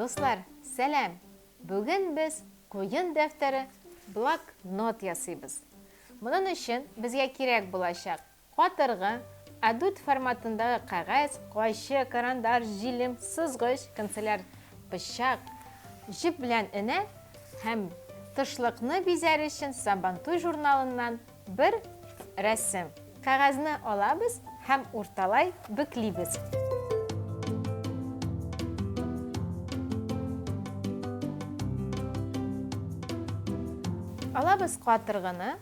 Дуслар, сәлам! Бүген без куен дәфтәре блокнот ясыйбыз. Моның өчен безгә кирәк булачак катыргы, А4 форматындагы кәгазь, кайчы, карандаш, җилем, сызгыч, канцеляр пычак, җеп белән энә һәм тышлыкны бизәр өчен Сабантуй журналыннан Бер рәсем. Кәгазьне алабыз һәм урталай бөклибез. Алабыз катыргыны,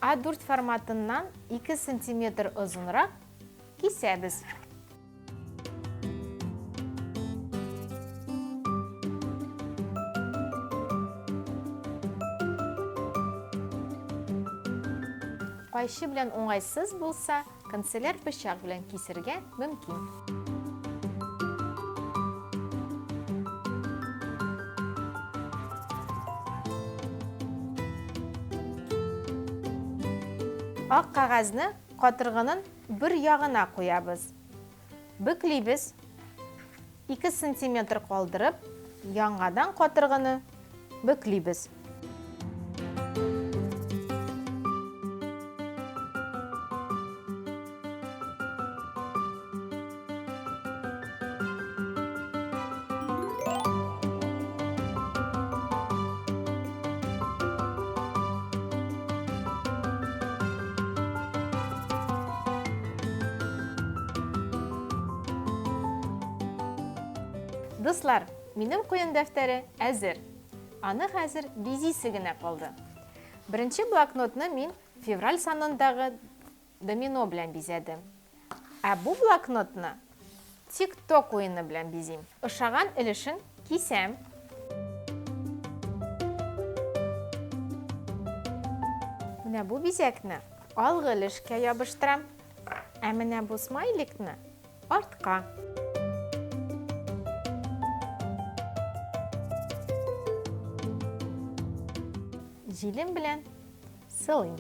А4 форматыннан 2 сантиметр озынрак кисәбез. Кайчы белән уңайсыз булса, канцеляр пычак белән кисергә мөмкин. Ак кәгазьне катыргының бер ягына куябыз. Бөклибез. 2 сантиметр калдырып, яңадан катыргыны бөклибез. Дуслар, минем куен дәфтәре әзер. Аны хәзер бизисе генә калды. Беренче блокнотны мин февраль санындагы домино белән бизәдем. Ә бу блокнотны Тик-ток уены белән бизим. Ошаган өлешен кисәм. Менә бу бизәкне алгы өлешкә ябыштырам. Ә менә бу смайликны артка. Җилем белән Сылыйм.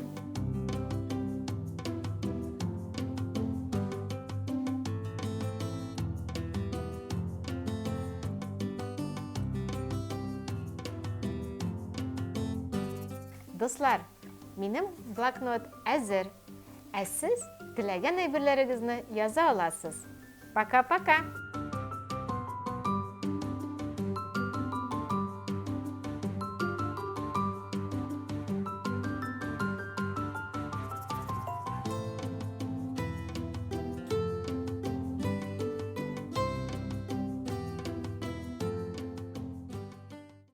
Дуслар, минем блокнот әзер. Ә сез теләгән әйберләрегезне яза аласыз. Пока-пока!